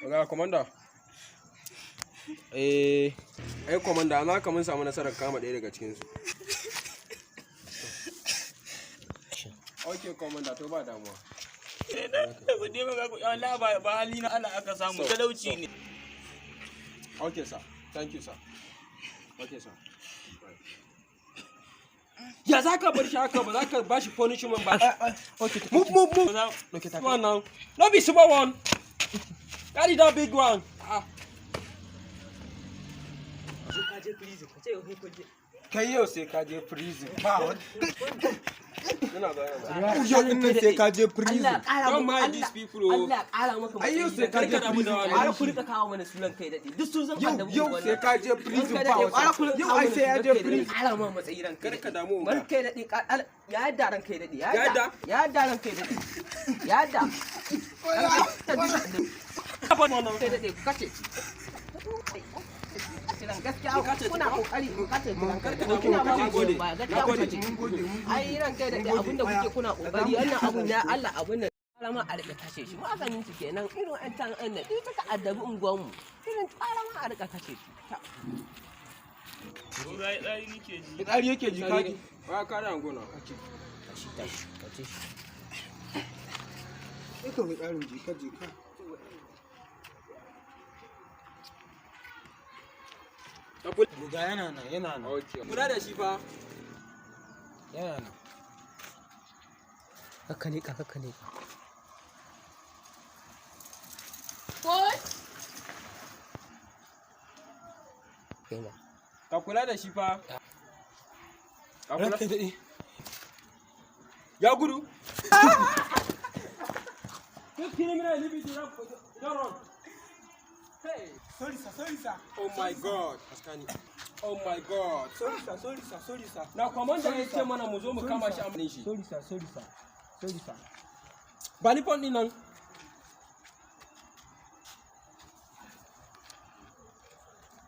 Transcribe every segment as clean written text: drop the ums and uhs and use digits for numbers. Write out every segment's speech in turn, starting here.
Oga commander. Eh, ai commander na ka mun samu nasarar kama ɗaya daga cikin su. Okay commander, to ba damuwa. Ku taimaka ku, Allah, ba hali na Allah aka samu, talauci ne. Okay sir. Thank you sir. Okay sir. Ya za ka bar shi haka, ba za ka ba shi punishment ba? Okay. Move, move, move. Okay. One now. No be super one. Carry that big one. Ah. Ka je prison, ka ce yau kun je. Kai, yau sai ka je prison. Ba wani. Ina ba, yana ba. Yau din nan sai ka je prison. Allah ƙara Don't maka mind Allah these people, oh. Allah ƙara maka Ai yau sai ka je Karka damu da prison. wani. Ƙara ku rika kawo mana sunan kai daɗe, duk sun san Yau addabi yau unguwan sai nan. ka je prison Ranka ba daɗe, ƙara wasa. ku rika Yau kawo ai mana sai ya sunan je kai daɗe, prison. ƙara ma matsayi ranka Kar ka daɗe. damu, oga. Ran kai daɗe, ya yadda ran kai daɗe, ya Ya yadda yadda? ya yadda ran kai daɗe, ya yadda kai daɗe, ku kace ci ran gaskiya kuna kokari, ku kace ci ran kai daɗe, kuna ba mu goyon baya gaskiya, ku kace. Mun gode, mun gode. Ai ran kai daɗe, abinda kuke kuna kokari, wannan abun na Allah, abun nan ƙara ma a rika kashe shi, maganin su kenan. Irin an tan an nan duk suka addabi unguwanmu, irin ƙara ma a rika kashe su. Oga, tsari nake ji. Fitsari yake ji kaji. Ba ka da gona. Tashi, tashi, kace shi. Sai ka fitsarin, jika jika. Buga, yana nan, yana nan. Okay. Kula da shi fa. Yana nan. Kakka leƙa, kakka leƙa. Ko Kai ma. Ka kula da shi fa. Ka kula. Ranka daɗe. Ya gudu. 15 minutes, leave it, don't run. Hey. Sorry sir, sorry sir. Oh my God. Askani. Oh my God. Sorry sir, sorry sir, sorry sir. Na commander ya ce mana mu zo mu kama shi a shi. Sorry sir, sorry sir. Sorry sir. Ba ni phone din nan.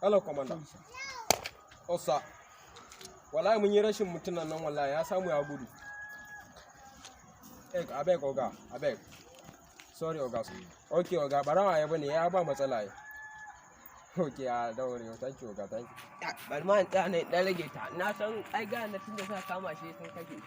Hello commander. Osa. Wallahi mun yi rashin mutunan nan, wallahi ya samu ya gudu. Eh, abeg oga, abeg. Sorry oga. Okay oga, barawa ya bane ya ba matsala ai. Okay, a daure, thank you oga, thank you. Ya, bari ma in tsaya na ɗan rage ta, na san ai ga na tunda sa kama shi sun kashe.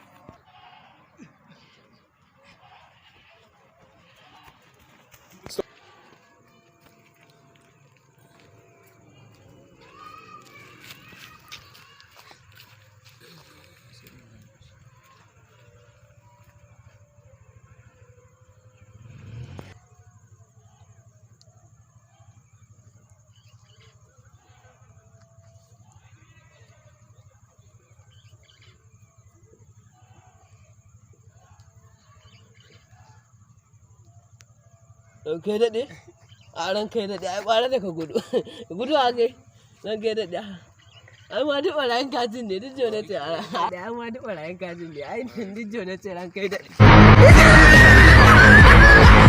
Kai daɗe, a ran kai daɗe, ai ƙwara da ka gudu gudu a kai ran kai daɗe. Ai ma duk ɓarayin kajin ne, duk jone ce, ai ma duk ɓarayin kajin ne, ai duk jone ce, ran kai daɗe.